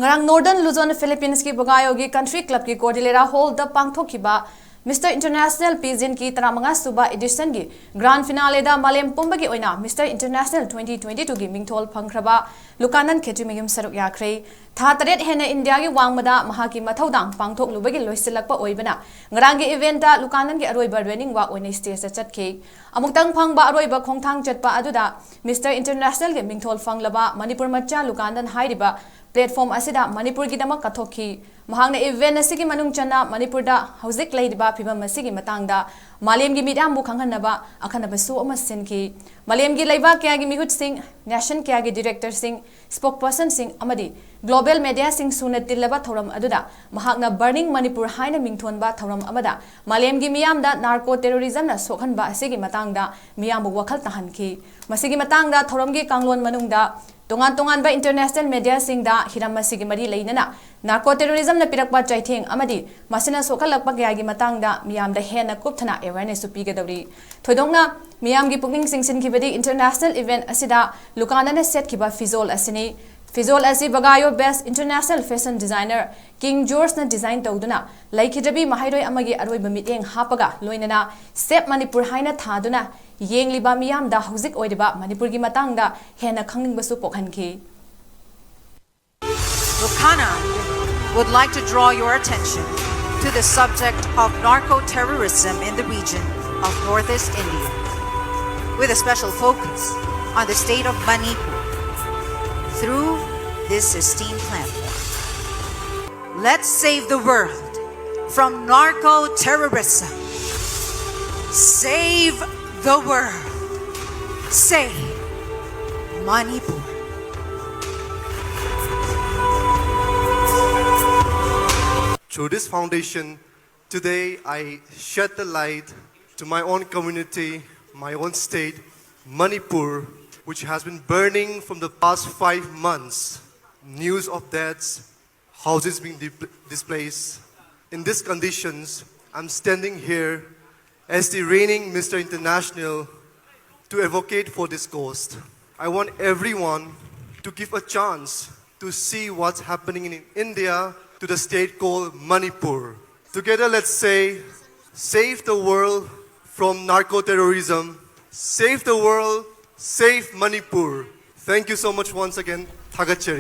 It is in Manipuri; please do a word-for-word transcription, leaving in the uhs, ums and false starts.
ꯉꯔꯥꯡ Northern Luzon Philippines ꯀꯤ ꯕꯒꯥꯌꯣꯒꯤ Country Club ꯀꯤ Cordillera Hall ꯗ ꯄꯥꯡꯊꯣꯛꯈꯤꯕ Mister International Pageant ꯀꯤ ꯇꯔꯥꯃꯉꯥ ꯁꯨꯕ edition ꯒꯤ grand finale ꯗ ꯃꯥꯂꯦꯝ ꯄꯨꯝꯕꯒꯤ ꯑꯣꯏꯅ Mister International twenty twenty-two ꯒꯤ ꯃꯤꯡꯊꯣꯜ ꯐꯪꯈ꯭ꯔꯕ ꯂꯨꯀꯥꯅꯟ ꯈꯦꯇ꯭ꯔꯤꯃꯌꯨꯝ ꯁꯔꯨꯛ ꯌꯥꯈ꯭ꯔꯦ꯫ ꯊꯥ ꯇꯔꯦꯠ ꯍꯦꯟꯅ ꯏꯟꯗꯤꯌꯥꯒꯤ ꯋꯥꯡꯃꯗ ꯃꯍꯥꯛꯀꯤ ꯃꯊꯧꯗꯥꯡ ꯄꯥꯡꯊꯣꯛꯂꯨꯕꯒꯤ ꯂꯣꯏꯁꯤꯜꯂꯛꯄ ꯑꯣꯏꯕꯅ, ꯉꯔꯥꯡꯒꯤ event ꯇ ꯂꯨꯀꯥꯅꯟꯒꯤ ꯑꯔꯣꯏꯕ running walk ꯑꯣꯏꯅ stage ꯇ ꯆꯠꯈꯤ꯫ ꯑꯃꯨꯛꯇꯪ ꯐꯪꯕ ꯑꯔꯣꯏꯕ ꯈꯣꯡꯊꯥꯡ ꯆꯠꯄ ꯑꯗꯨꯗ Mister International ꯒꯤ ꯃꯤꯡꯊꯣꯜ ꯐꯪꯂꯕ ꯃꯅꯤꯄꯨꯔ ꯃꯆꯥ ꯂꯨꯀꯥꯅꯟ ꯍꯥꯏꯔꯤꯕ platform ꯑꯁꯤꯗ ꯃꯅꯤꯄꯨꯔꯒꯤꯗꯃꯛ ꯀꯠꯊꯣꯛꯈꯤ꯫ ꯃꯍꯥꯛꯅ event ꯑꯁꯤꯒꯤ ꯃꯅꯨꯡ ꯆꯟꯅ ꯃꯅꯤꯄꯨꯔꯗ ꯍꯧꯖꯤꯛ ꯂꯩꯔꯤꯕ ꯐꯤꯕꯝ ꯑꯁꯤꯒꯤ ꯃꯇꯥꯡꯗ ꯃꯥꯂꯦꯝꯒꯤ ꯃꯤꯌꯥꯝꯕꯨ ꯈꯪꯍꯟꯅꯕ ꯑꯈꯟꯅꯕ show ꯑꯃ ꯁꯤꯟꯈꯤ꯫ ꯃꯥꯂꯦꯝꯒꯤ ꯂꯩꯕꯥꯛ ꯀꯌꯥꯒꯤ ꯃꯤꯍꯨꯠꯁꯤꯡ, nation ꯀꯌꯥꯒꯤ director ꯁꯤꯡ, spokesperson ꯁꯤꯡ ꯑꯃꯗꯤ global media ꯁꯤꯡ ꯁꯨꯅ ꯇꯤꯜꯂꯕ ꯊꯧꯔꯝ ꯑꯗꯨꯗ ꯃꯍꯥꯛꯅ Burning Manipur ꯍꯥꯏꯅ ꯃꯤꯡꯊꯣꯟꯕ ꯊꯧꯔꯝ ꯑꯃꯗ ꯃꯥꯂꯦꯝꯒꯤ ꯃꯤꯌꯥꯝꯗ narco terrorism ꯅ ꯁꯣꯛꯍꯟꯕ ꯑꯁꯤꯒꯤ ꯃꯇꯥꯡꯗ ꯃꯤꯌꯥꯝꯕꯨ ꯋꯥꯈꯜ ꯇꯥꯍꯟꯈꯤ꯫ ꯃꯁꯤꯒꯤ ꯃꯇꯥꯡꯗ ꯊꯧꯔꯝꯒꯤ ꯀꯥꯡꯂꯣꯟ ꯃꯅꯨꯡꯗ ꯇꯣꯉꯥꯟ ꯇꯣꯉꯥꯟꯕ international media ꯁꯤꯡꯗ ꯍꯤꯔꯝ ꯑꯁꯤꯒꯤ ꯃꯔꯤ ꯂꯩꯅꯅ narco terrorism ꯅ ꯄꯤꯔꯛꯄ ꯆꯩꯊꯦꯡ ꯑꯃꯗꯤ ꯃꯁꯤꯅ ꯁꯣꯛꯍꯜꯂꯛꯄ ꯀꯌꯥꯒꯤ ꯃꯇꯥꯡꯗ ꯃꯤꯌꯥꯝꯗ ꯍꯦꯟꯅ ꯀꯨꯞꯊꯅ awareness ꯁꯨ ꯄꯤꯒꯗꯧꯔꯤ꯫ ꯊꯣꯏꯗꯣꯛꯅ ꯃꯤꯌꯥꯝꯒꯤ ꯄꯨꯛꯅꯤꯡ ꯆꯤꯡꯁꯤꯟꯈꯤꯕꯗꯤ international event ꯑꯁꯤꯗ ꯂꯨꯀꯥꯅꯟꯅ ꯁꯦꯠꯈꯤꯕ ꯐꯤꯖꯣꯜ ꯑꯁꯤꯅꯤ꯫ ꯐꯤꯖꯣꯜ ꯑꯁꯤ ꯕꯒꯥꯌꯣ based international fashion designer King George ꯅ design ꯇꯧꯗꯨꯅ ꯂꯩꯈꯤꯗ꯭ꯔꯕꯤ ꯃꯍꯩꯔꯣꯏ ꯑꯃꯒꯤ ꯑꯔꯣꯏꯕ ꯃꯤꯠꯌꯦꯡ ꯍꯥꯞꯄꯒ ꯂꯣꯏꯅꯅ Save Manipur ꯍꯥꯏꯅ ꯊꯥꯗꯨꯅ ꯌꯦꯡꯂꯤꯕ ꯃꯤꯌꯥꯝꯗ ꯍꯧꯖꯤꯛ ꯑꯣꯏꯔꯤꯕ ꯃꯅꯤꯄꯨꯔꯒꯤ ꯃꯇꯥꯡꯗ ꯍꯦꯟꯅ ꯈꯪꯅꯤꯡꯕꯁꯨ ꯄꯣꯛꯍꯟꯈꯤ꯫ Lukana would like to draw your attention to the subject of narco-terrorism in the region of Northeast India, with a special focus on the state of Manipur through this esteemed platform. Let's save the world from narco-terrorism. Save the world. Save Manipur. Through this foundation, today I shed the light to my own community, my own state, Manipur, which has been burning from the past five months. News of deaths, houses being di- displaced. In these conditions, I'm standing here as the reigning Mister International to advocate for this cause. I want everyone to give a chance to see what's happening in India to the state called Manipur. Together, let's say, save the world from narco-terrorism, save the world, save Manipur. Thank you so much once again. ꯊꯥꯒꯠꯆꯔꯤ꯫